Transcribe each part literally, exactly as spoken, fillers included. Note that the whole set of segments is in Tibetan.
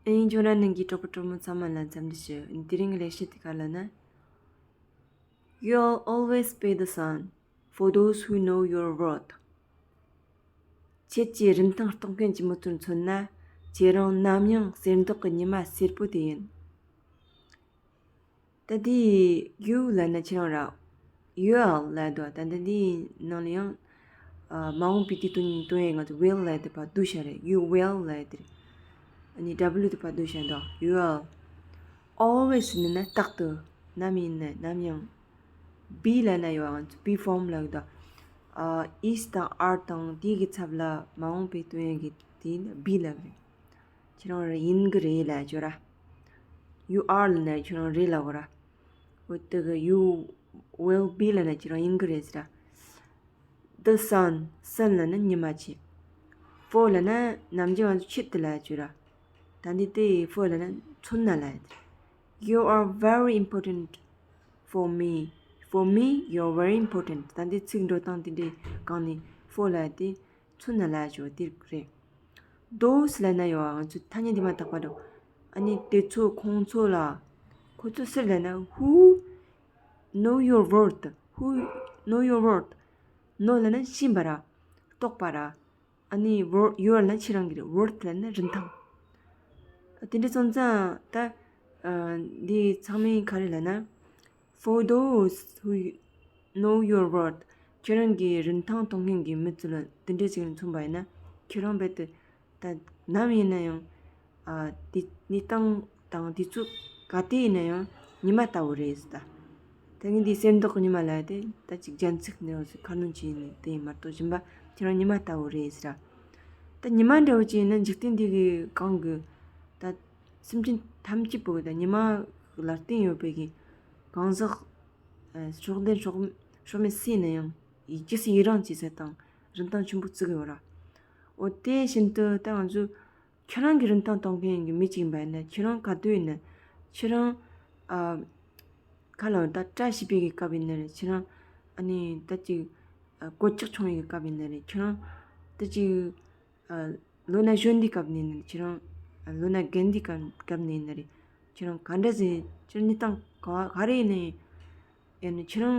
ཨེ་ཡིན་ཁྱོད་རང་ནང་གི་གྲོགས་པོ་གྲོགས་མོ་ཚང་མ་ལ་འཚམས་འདྲི་ཞུ། དེ་རིང་གི་ལས་བྱེད་དེ་ག་ལ་ན། You'll always be the sun for those who know your worth. ཁྱེད་ཀྱི་རིན་ཐང་གཏོང་མཁན་གྱི་མི་ཚོར་མཚོན་ན། ཁྱེད་རང་ནམ་ཡང་གསེར་མདོག་གི་ཉི་མ་སེར་པོ་དེ་ཡིན། ད་དེ་you ལབ་ན་ཁྱེད་རང་ར། You'll ལབ་འདུག་ད་ལྟ་འདིའི་ནང་ལ་ཡང་། ཨ། མ་འོངས་པའི་དུས་སྟོན་སྟོན་ཡས་ང་ཚོ་will ལབ་དེ་ཕར་བསྡུས་བཞག་རེད། You will ལབ་དེ་རེད། ཨ་ནི་W དེ་ཕར་བསྡུས་བཞག་འདུག You'll always ནི་ན་རྟག་ཏུ། ནམ་ཡིན་ན་ནམ་ཡང་། Be ལབ་ན་ཡོད། ང་ཚོ་be form ལབ་འདུག་ཨ། is དང་are དང་དེ་གི་ཚབ་ལ་མ་འོངས་པའི་སྟོན་ཡས་ཀྱི་དེ་ནི་be ལབ་རེད། ཁྱེད་རང་ར་ཡིན་གི་རེད་ལབ་ཅོ་ར། You are ལབ་ན་ཁྱེད་རང་རེད་ལབ་གོ་ར། འོ་དེ་གི་you will be ལབ་ན་ཁྱེད་རང་ཡིན་གི་རེད་ཟེར་ར། The sun, sun ལབ་ན་ཉི་མ་ཆེ། For ལབ་ན་ནམ་རྒྱུན་ང་ཚོ་ཆེད་དུ་ལབ་ཅོ་ར། ད་འདི་དེ་for ལབ་ན་མཚོན་ན་ལབ་ཡ་དེ། You are very important for me. For me, you're very important. ད་འདི་ཚིག་འགྲོ་སྟངས་དེ་འདྲའི་སྒང་ནས་for ལབ་ཡ་དེ། མཚོན་ན་ལབ་ཡ་ཅིག་དེ་རེད། Those ལབ་ན་ཡོད་ང་ཚོ་ཐ་སྙད་དེ་མ་དག་པ་འགྲོ། ཨ་ནི་དེ་ཚོ་ཁོང་ཚོ་ལ། ཁོ་ཚོ་སུ་ལབ་ན་who know your worth, who know your worth. Know ལབ་ན་ཤེས་པ་ར། རྟོགས་པ་ར། ཨ་ནི་worth, your ལབ་ན་ཁྱེད་རང་གི་རེད། Worth ལབ་ན་རིན་ཐང་། དེ་འདྲ་སོང་ཙང་ད། ཨ། འདི་ཚང་མས་ག་རེ་ལབ་ན། For those who know your worth. ཁྱེད་རང་གི་རིན་ཐང་གཏོང་མཁན་གྱི་མི་ཚོ་ལ་དེ་འདྲ་ཅིག་ལ་མཚོན་པ་ཡིན་ན། ཁྱེད་རང་རྦད་དེ་ད་ནམ་ཡིན་ན་ཡང་། ཨ། དེ་གནས་སྟངས་དང་དུས་ཚོད་ག་དུས་ཡིན་ན་ཡང་ཉི་མ་ལྟ་བུ་རེད་ཟེར་ད། ད་ངས་འདི་གསེར་མདོག་གི་ཉི་མ་ལབ་ཡ་དེ་ད་ཅིག་རྒྱན་ཚིག་ནས་ཁ་སྣོན་བྱས་ནས་དེ་ཡིན་མ་གཏོགས་གཞན་པ་ཁྱེད་རང་ཉི་མ་ལྟ་བུ་རེད་ཟེར་ར། ད་ཉི་མ་འདྲ་བོ་ཅིག་ཡིན་ན་འཇིག་རྟེན་འདི་གི་གང་གི་ད་སེམས་ཅན་ཐམས་ཅད་པོ་གི་ད་ཉི་མ་ལ་བརྟེན་ཡོད་པའི་གི་གང་ཟག་ཨ། སྲོག་ལྡན་སྲོག་སྲོག་མེད་སུ་ཡིན་ན་ཡང་ཡི་ཇི་སྲིད་ཡི་རང་བྱེད་ས་དང་རིན་ཐང་ཆེན་པོ་བརྩི་གི་ཡོད་ར། འོ་དེ་བཞིན་དུ་ད་ང་ཚོ་ཁྱེད་རང་གི་རིན་ཐང་གཏོང་མཁན་གྱི་མི་གཅིག་ཡིན་པ་ཡིན་ན་ཁྱེད་རང་ག་དུས་ཡིན་ན་ཁྱེད་རང་། ཨ། ག་ལ་ད་བཀྲ་ཤིས་པའི་གི་སྐབས་ཡིན་ན་རེད། ཁྱེད་རང་ཨ་ནི་ད་ཅིག་ཨ། གོད་ཆག་བྱུང་བའི་གི་སྐབས་ཡིན་ན་རེད། ཁྱེད་རང་ད་ཅིག་ཨ། ལོ་ན་གཞོན་དུས་སྐབས་ནས་ནི་ཁྱེད་རང་། ཨ། ལོ་ན་རྒན་དུས་སྐབས་སྐབས་ནས་ཡིན་ན་རེད། ཁྱེད་རང་ག་འདྲ་ཟེར་ཁྱེད་རང་གནས་སྟངས་ག་ག་རེ་ཡིན་ན་ཡང་། ཡང་ན་ཁྱེད་རང་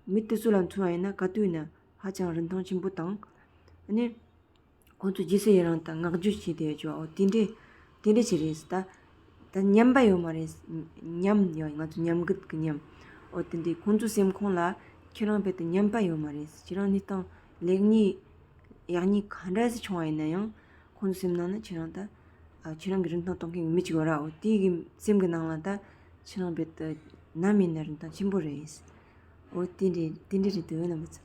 མི་དེ་ཚོ་ལ་མཚོན་པ་ཡིན་ན་ག་དུས་ཡིན་ན་ཧ་ཅང་རིན་ཐང་ཆེན་པོ་དང་། ཨ་ནི། ཁོང་ཚོ་རྗེས་སུ་ཡི་རང་དང་བསྔགས་བརྗོད་བྱས་ཏེ་ཡོད་ཅོག་འོ་དེ་འདྲས། དེ་འདྲས་ཅིག་རེད་ད། ད་ཉམས་པ་ཡོད་མ་རེད། ཉམས་ཡོད། ང་ཚོ་ཉམས་རྒུད་ཀྱི་ཉམས། འོ་དེ་འདྲས་ཁོང་ཚོའི་སེམས་ཁོང་ལ་ཁྱེད་རང་རྦད་དེ་ཉམས་པ་ཡོད་མ་རེད། ཁྱེད་རང་གནས་སྟངས་ལེགས་ཉེས་ཡག་ཉེས་ག་འདྲ་ཞིག་བྱུང་བ་ཡིན་ན་ཡང་ཁོང་ཚོའི་སེམས་ནང་ན་ཁྱེད་རང་ད། ཨ། ཁྱེད་རང་གི་རིན་ཐང་གཏོང་མཁན་གྱི་མི་གཅིག་ཡོད་ར། འོ་དེ་གི་སེམས་ཀྱི་ནང་ལ་ད་ཁྱེད་རང་རྦད་དེ་ནམ་ཡིན་ན་རིན་ཐང་ཆེན་པོ་རེད། འོ་དེ་འདྲས་དེ་འདྲས་རེད་འདུག་རྣམ་པ་ཚོ།